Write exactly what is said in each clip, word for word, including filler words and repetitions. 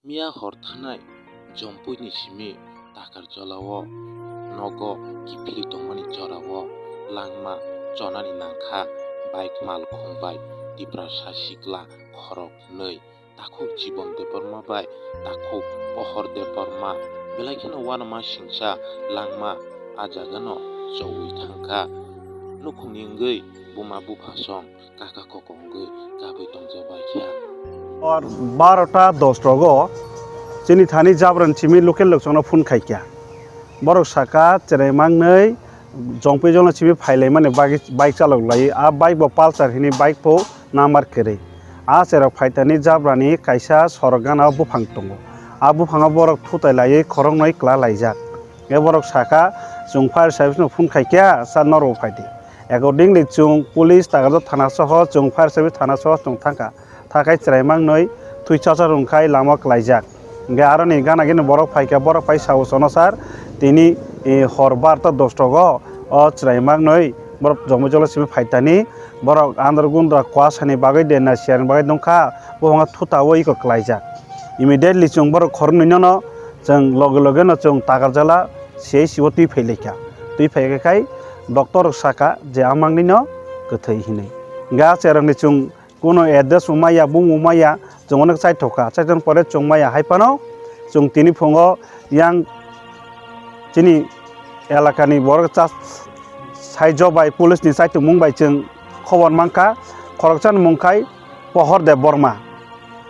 Miya hor thanai Jompuini simi Takarjolao nogo kiphilwi tongmani jorao langma chonani nangkha bike malkhung bai Tiprasa sikla khorok hwnwi takhuk Jibon Debbarma bai takhuk Pohor Debbarma belai kheno uanama singcha langma a jagano chowui thangkha. Nukhungni wngwi buma buphasong kaka koko wngwi kabwi tongjabaikha. Hor barota dos rogo chini thani Jabran simi local lokchongno phone khaikha. Borok saka cherai mangnwi Jongpui jongno simi phailaimani bagwi bike chaloklai. A bike bo Pulsar hini bike bo number kwrwi. A cherok phaitani Jabrani kaisa sorok gana buphang tongo. A buphango borok thutai laiwi khoroknwi kwlalaijak. Hingke borok saka, "Chwng fire service no phone khaikha, sir, norok phaidi." Accordingly, chwng police Takarjala thana soho, chwng fire service thana soho chwng thangkha. Thakai chwrai mangnwi thwi chachar wngkhai lama kwlaijak. Hingke aroni gana gini borok phaikha, borok phai sao, "Sono sir, tini, eh, hor barta dos rogo o chwrai mangnwi borok Jompuijolo simi phaitani, borok andro gundra kuasani bagwi de na siyarni bagwi nungkha, buphangno thutawi iko kwlaijak." Immediately chwng borok khoroknwinono chwng loge loge no chwng Takarjala C H C o twi phailaikha. Twi phaikhai doctor rok saka je amangni no kwthwi hinwi. Hingke a cherokni chwng kuno address bo maya, bumung bo maya, chwng onek chaithokha. Chaithokni pore chwng maya hai phano chwng tini phungo yang chini elakani borok cha-, saijo bai police ni chaithokmung bai chwng khobor mankha. Khoroksani mung khai Pohor Debbarma.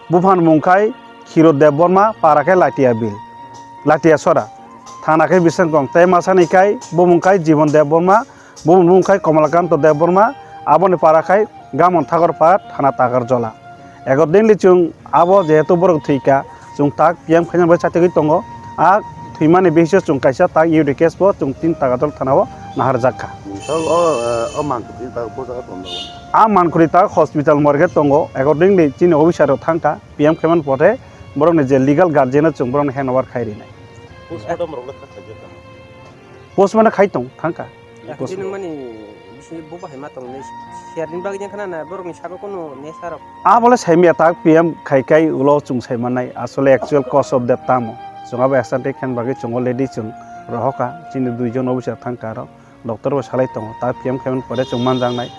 Buphani mung khai Khiro Debbarma, para khe Latia Bill, Latia Sora. Thana khe Bisramganj, tei masani khai bumung khai Jibon Debbarma, bumung khai Komalakanto Debbarma, aboni para khai Gamon Thakorpara, thana Takarjala. Accordingly chwng abo jehetu borok thwikha, chwng tak P M khaina bai chatugwi tongo. A thwimani bihiso chwng kaisa tak U D case bo chwng tin Takarjala thana o naharjak kha. Tok o, eh, o mankhuti tak bo jaga tong jago. A mankhuti tak hospital morgue tongo. Accordingly chini officer rok thangkha P M khaimani pore borokni je legal guardian o chwng borokni hand over khai rinai. Postmortem rok le kha khaijak kha. Postmortem khai tong thangkha. Yakni nung mani bisi bo bahai ma tong le share ni bagwi jang khana na borok ni saka kono nesa rok. A bole saimya tak P M khai kai ulo chwng sai manai. Asole actual cause of death tamo. Chwng abo external khen bagwi chwng already chwng rohoka. Chini dui jon officer thangkha aro. Doctor bo salai tongo. Tak P M khai man pore chwng manjaknai.